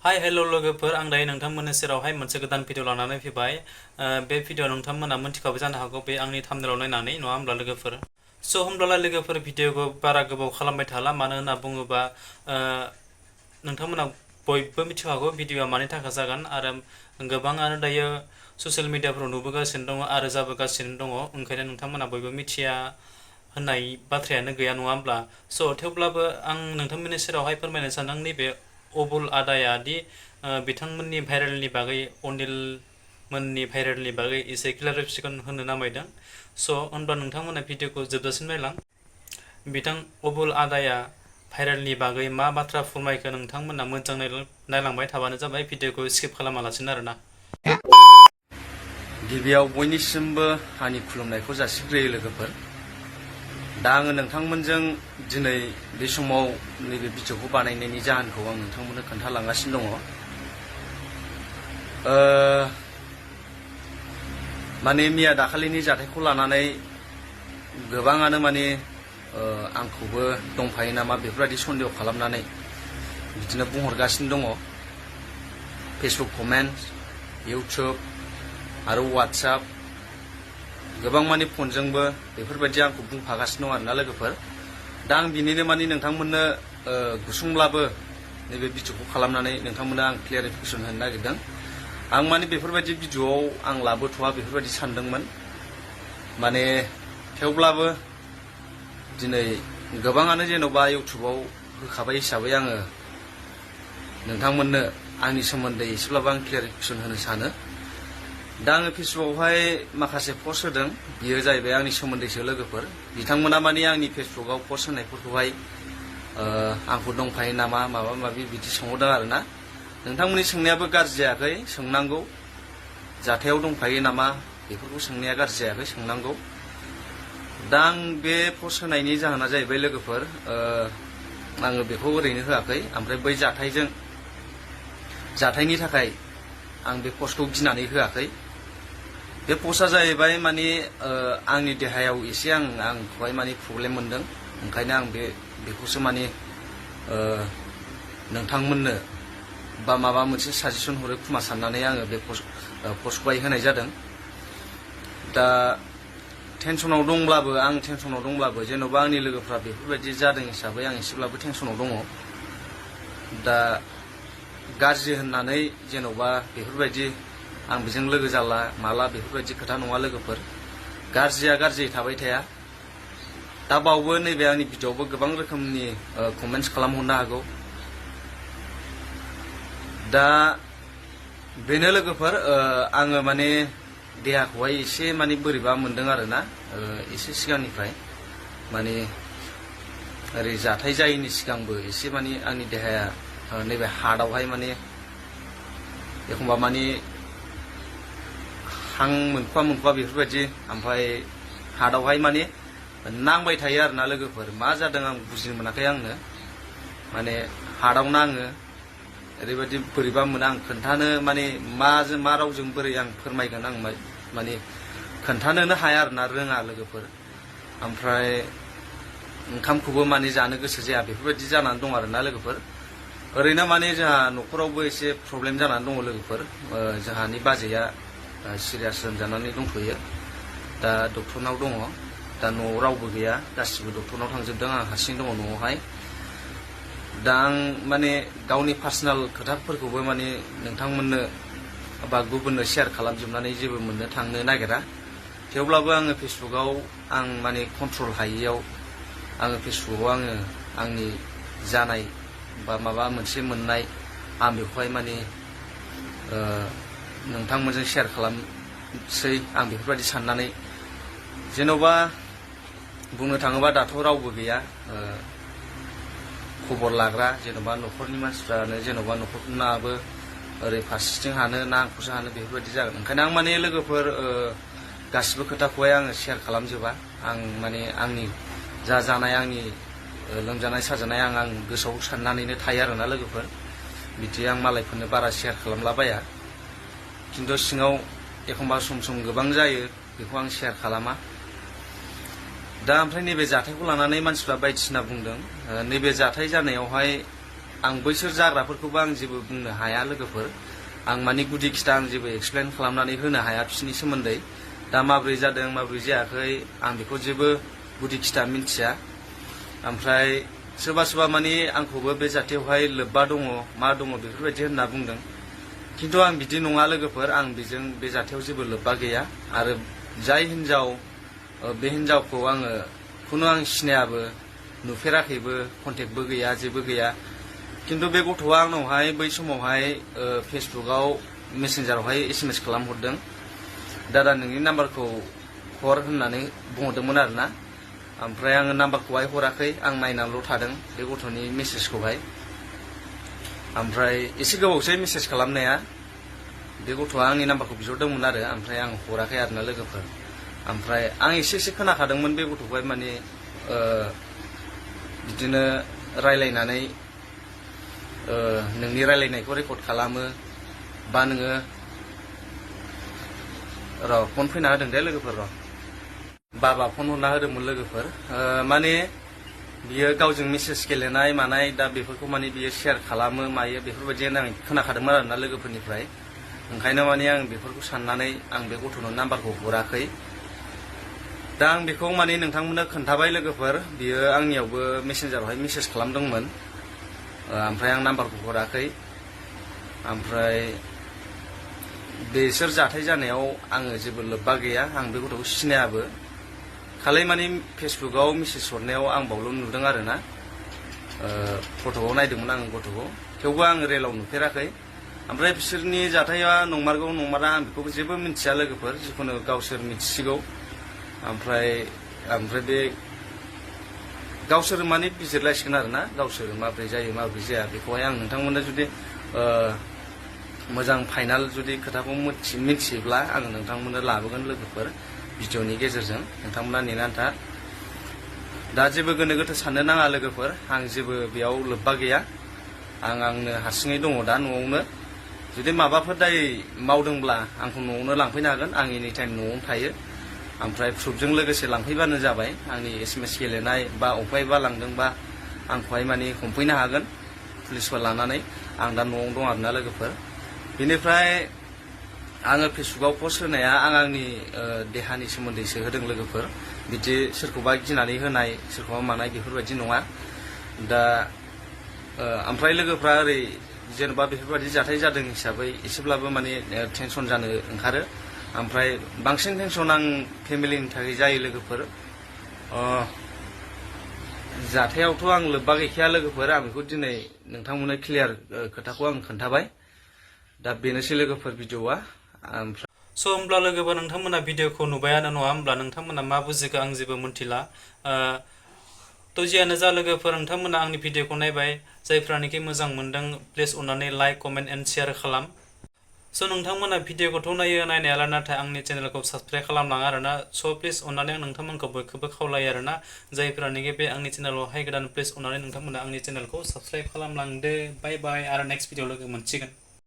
Hi hello' लोगोफोर आं दायो नोंथांमोननि सेरावहाय मोनसे गोदान भिडिअ लानानै फैबाय। बे भिडिअ नोंथांमोना मोनथिखाबो जानो हागौ बे आंनि थाम्बनेलाव नायनानै, नङा होमब्ला लोगोफोर? होमब्लालाय लोगोफोर भिडिअखौ बारा गोबाव खालामबाय थाला, मानो होनना बुङोबा नोंथांमोना बयबो मिथिखागौ भिडिअआ मानि थाखाय जागोन, आरो गोबाङानो दायो ससियेल मिडियाफ्राव नुबोगासिनो दङ आरो जाबोगासिनो दङ। ओंखायनो नोंथांमोना बयबो मिथिया होननाय बाथ्रायानो गैया, नङा होमब्ला? थेवब्लाबो आं नोंथांमोननि सेरावहाय फोरमायनो सानदों नैबे अबुल आदाया दि बिथांमोननि भाइरेलनि बागै, अनिल मोननि भाइरेलनि बागै एसे क्लियारिफिकेसन होनो नामायदों। होनबा नोंथांमोना भिडिअखौ जोबजासिम नायलां। बिथां अबुल आदाया भाइरेलनि बागै मा बाथ्रा फोरमायखो नोंथांमोना मोजां नायलांबाय थाबानो जाबाय, भिडिअखौ स्किप खालामालासिनो आरोना। गिबियाव बयनिसिमबो आंनि खुलुमनायखौ जासिग्रोयो लोगोफोर। दा आङो नोंथांमोनजों दिनै बे समाव नैबे भिडिअखौ बानायनायनि जाहोनखौ आं नोंथांमोननो खोन्थालांगासिनो दङ। माने मैया दाखालिनि जाथायखौ लानानै गोबाङानो माने आंखौबो दंफायो नामा बेफोरबायदि सन्देह खालामनानै बिदिनो बुंहरगासिनो दङ। फेसबुक कमेन्ट, इउटुब आरो वाट्सएप, गोबां माने फनजोंबो बेफोरबायदि आंखौ बुंफागासिनो दं आरोना लोगोफोर। दा आं बिनिनो माने नोंथांमोननो गुसुंब्लाबो नैबे भिडिअखौ खालामनानै नोंथांमोननो आं क्लियारिफिकेसन होनो नागिरदों। आं माने बेफोरबायदि भिडिअआव आं लाबोथ'वा बेफोरबायदि सानदोंमोन, माने थेवब्लाबो दिनै गोबाङानो जेन'बा इउटुबाव होखाबाय हिसाबै आङो नोंथांमोननो आंनि सोमोन्दै एसेब्लाबो आं क्लियारिफिकेसन होनो सानो। दा आङो फेसबुकआवहाय माखासे पस्ट होदों, बियो जाहैबाय आंनि सोमोन्दैसो लोगोफोर। बिथांमोना माने आंनि फेसबुकआव पस्ट होनायफोरखौहाय आंखौ दंफायो नामा माबा माबि बिदि सोंहरदों आरोना। नोंथांमोननि सोंनायाबो गाज्रि जायाखै, सोंनांगौ। जाथायाव दंफायो नामा बेफोरखौ सोंनाया गाज्रि जायाखै, सोंनांगौ। दा आं बे पस्ट होनायनि जाहोना जाहैबाय लोगोफोर, आङो बेखौ ओरैनो होआखै। ओमफ्राय बै जाथायनि थाखाय आं बे पस्टखौ गिनानै होआखै। बे पस्टआ जाहैबाय माने आंनि देहायाव एसे आंखौहाय माने प्रब्लेम मोनदों, ओंखायनो आं बेखौसो माने नोंथांमोननो बा माबा मोनसे साजेसन हरो खोमा साननानै आङो बे पस्टखौहाय होनाय जादों। दा टेनसनाव दंब्लाबो जेन'बा आंनि लोगोफ्रा बेफोरबायदि जादों हिसाबै आं एसेब्लाबो टेनसनाव दङ। दा गाज्रि होननानै जेन'बा बेफोरबायदि आं बेजों लोगो जाला माला बेफोरबायदि खोथा नङा लोगोफोर। गाज्रिया गाज्रि थाबाय थाया। दा बावबो नैबे आंनि भिडिअआवबो गोबां रोखोमनि कमेन्ट्स खालामहरनो हागौ। दा बेनो लोगोफोर, आङो माने देहाखौहाय एसे माने बोरैबा मोनदों आरोना, एसे सिगांनिफ्राय माने ओरै जाथाय जायैनि सिगांबो एसे माने आंनि देहाया नैबे हार्टआवहाय माने एखमबा माने हां मोनखवा बेफोरबायदि, ओमफ्राय हार्टआवहाय माने नांबाय थायो आरोना लोगोफोर। मा जादों आं बुजिनो मोनाखै। आंनो माने हार्टआव नाङो, ओरैबायदि बोरैबा मोनो। आं खोन्थानो माने मा रावजों बोरै आं फोरमायगोन, आं माने खोन्थानोनो हाया आरोना, रोङा लोगोफोर। ओमफ्राय ओंखामखौबो माने जानो गोसो जाया, बेफोरबायदि जानानै दं आरोना लोगोफोर। ओरैनो माने जोंहा न'खरावबो एसे प्रब्लेम जानानै दङ लोगोफोर। जोंहानि बाजैया सिरियास लोमजानानै दंथ'यो, दा डक्टरनाव दङ। दा न'आव रावबो गैया, गासिबो डक्टरनाव थांजोबदों, आं हारसिं दङ न'आवहाय। दा आं माने गावनि पार्सनेल खोथाफोरखौबो माने नोंथांमोननो बा गुबुननो शेयार खालामजोबनानै जेबो मोननो थांनो नागिरा। थेवब्लाबो आङो फेसबुकआव आं माने कन्ट्रल हायियाव आङो फेसबुकआव आंनि जानाय बा माबा मोनसे मोननाय आं बेखौहाय माने नोंथांमोनजों शेयार खालामसै आं बेफोरबायदि साननानै। जेन'बा बुंनो थाङोबा दाथ' रावबो गैया खबर लाग्रा, जेन'बा न'खरनि मानसिफ्रानो जेन'बा न'खरनाबो ओरै फारसेथिं हानो ना आंखौसो हानो बेफोरबायदि जागोन। ओंखायनो आं माने लोगोफोर गासिबो खोथाखौहाय आङो शेयार खालामजोबा। आं माने आंनि जानाय, आंनि लोमजानाय साजानाय आं गोसोआव साननानैनो थायो आरोना लोगोफोर। बिदि आं मालायफोरनो बारा शेयार खालामलाबाया, खिन्थु सिङाव एखमबा सम गोबां जायो, बेखौ आं शेयार खालामा। दा ओमफ्राय नैबे जाथायखौ लानानै मानसिफ्रा बायदिसिना बुंदों। नैबे जाथाय जानायावहाय आं बैसोर जाग्राफोरखौबो आं जेबो बुंनो हाया लोगोफोर आं माने गुदि खिथा आं जेबो एक्सप्लेन खालामनानै होनो हाया बिसोरनि सोमोन्दै दा माब्रै जादों माब्रै जायाखै आं बेखौ जेबो गुदि खिथा मिन्थिया ओमफ्राय सोरबा सोरबा माने आंखौबो बे जाथायावहाय लोब्बा दङ मा दङ बेफोरबायदि होनना बुंदों खिन्थु आं बिदि नङा लोगोफोर आं बेजों बे जाथायाव जेबो लोब्बा गैया आरो जाय हिन्जाव बे हिन्जावखौ आङो खुनु आं सिनायाबो नुफेराखैबो कन्टेक्टबो गैया जेबो गैया खिन्थु बे गथ'आ आंनावहाय बै समावहाय फेसबुकआव मेसेन्जारावहाय SMS खालामहरदों दादा नोंनि नाम्बारखौ हर होननानै बुंहरदोंमोन आरोना ओमफ्राय आङो नाम्बारखौहाय हराखै आं नायनानैल' थादों बे गथ'नि मेसेजखौहाय ओमफ्राय एसे गोबावसै मेसेज खालामनाया बे गथ'आ आंनि नाम्बारखौ बिहरदोंमोन आरो ओमफ्राय आं हराखै आरोना लोगोफोर ओमफ्राय आं एसे खोनाखादोंमोन बे गथ'खौहाय माने बिदिनो रायलायनानै नोंनि रायलायनायखौ रेकर्ड खालामो बा नोङो र' फन फैना होदों दे लोगोफोर र' बाबा फन हरना होदोंमोन लोगोफोर माने बियो गावजों मेसेज गेलेनाय मानाय दा बेफोरखौ माने बियो शेयार खालामो मायो बेफोरबायदि आं खोनाखादोंमोन आरोना लोगोफोरनिफ्राय ओंखायनो माने आं बेफोरखौ साननानै आं बे गथ'नो नाम्बारखौ हराखै दा आं बेखौ माने नोंथांमोननो खोन्थाबाय लोगोफोर बियो आंनियावबो मेसेन्जारावहाय मेसेज खालामदोंमोन ओमफ्राय आं नाम्बारखौ हराखै ओमफ्राय बेसोर जाथाय जानायाव आङो जेबो लोब्बा गैया आं बे गथ'खौ सिनायाबो खालि माने फेसबुकआव मेसेज हरनायाव आं बावल' नुदों आरोना फट'आव नायदोंमोन आं गथ'खौ थेवबो आङो रेलाव नुफेराखै ओमफ्राय बिसोरनि जाथाया नंमारगौ नंमारा आं बेखौबो जेबो मिन्थिया लोगोफोर जिखुनु गावसोर मिथिसिगौ ओमफ्राय बे गावसोर माने बिजिरलायसिगोन आरोना गावसोर माब्रै जायो माब्रै जाया बेखौहाय आं नोंथांमोननो जुदि मोजां फाइनाल जुदि खोथाखौ मिथियोब्ला आं नोंथांमोननो लाबोगोन लोगोफोर भिडिअनि गेजेरजों नोंथांमोना नेनानै था दा जेबो गोनो गोथो साननो नाङा लोगोफोर आं जेबो बेयाव लोब्बा गैया आंनो हारसिङै दङ दा न'आवनो जुदि माबाफोर दाय मावदोंब्ला आंखौ न'आवनो लांफैनो हागोन आं एनि टाइम न'आवनो थायो ओमफ्राय प्रुफजों लोगोसे लांफैबानो जाबाय आंनि SMS गेलेनाय बा अफायबा लांदोंबा आंखौहाय माने हमफैनो हागोन पुलिसफोर लानानै आं दा न'आवनो दं आरोना लोगोफोर बेनिफ्राय आङो फेसबुकआव पस्ट होनाया आंनि देहानि सोमोन्दैसो होदों लोगोफोर बिदि सोरखौबा गिनानै होनाय सोरखौबा मानाय बेफोरबायदि नङा दा ओमफ्राय लोगोफ्रा ओरै जेनेबा बेफोरबायदि जाथाय जादों हिसाबै एसेब्लाबो माने टेनसन जानो ओंखारो ओमफ्राय बांसिन टेनसन आं फेमिलिनि थाखाय जायो लोगोफोर जाथायावथ' आं लोब्बा गैखाया लोगोफोर आं बेखौ दिनै नोंथांमोननो क्लियार खोथाखौ आं खोन्थाबाय दा बेनोसै लोगोफोर भिडिअआ ओमफ्राय स' होमब्ला लोगोफोर नोंथांमोना भिडिअखौ नुबायानो नङा होमब्ला नोंथांमोना मा बुजिखो आं जेबो मोन्थिला थ' जियानो जा लोगोफोर नोंथांमोना आंनि भिडिअखौ नायबाय जायफ्रानोखि मोजां मोनदों प्लिज अननानै लाइक कमेन्ट एन्ड शेयार खालाम स' नोंथांमोना भिडिअखौथ' नायो नायनायाला नाथाय आंनि चेनेलखौ साबस्क्राइब खालामलाङा आरोना स' प्लिज अननानै आं नोंथांमोनखौ बयखौबो खावलायो आरोना जायफ्रानोखि बे आंनि चेनेलावहाय गोदान प्लिज अननानै नोंथांमोना आंनि चेनेलखौ साबस्क्राइब खालामलांदो बाय बाय आरो नेक्स्ट भिडिअ लोगो मोनसिगोन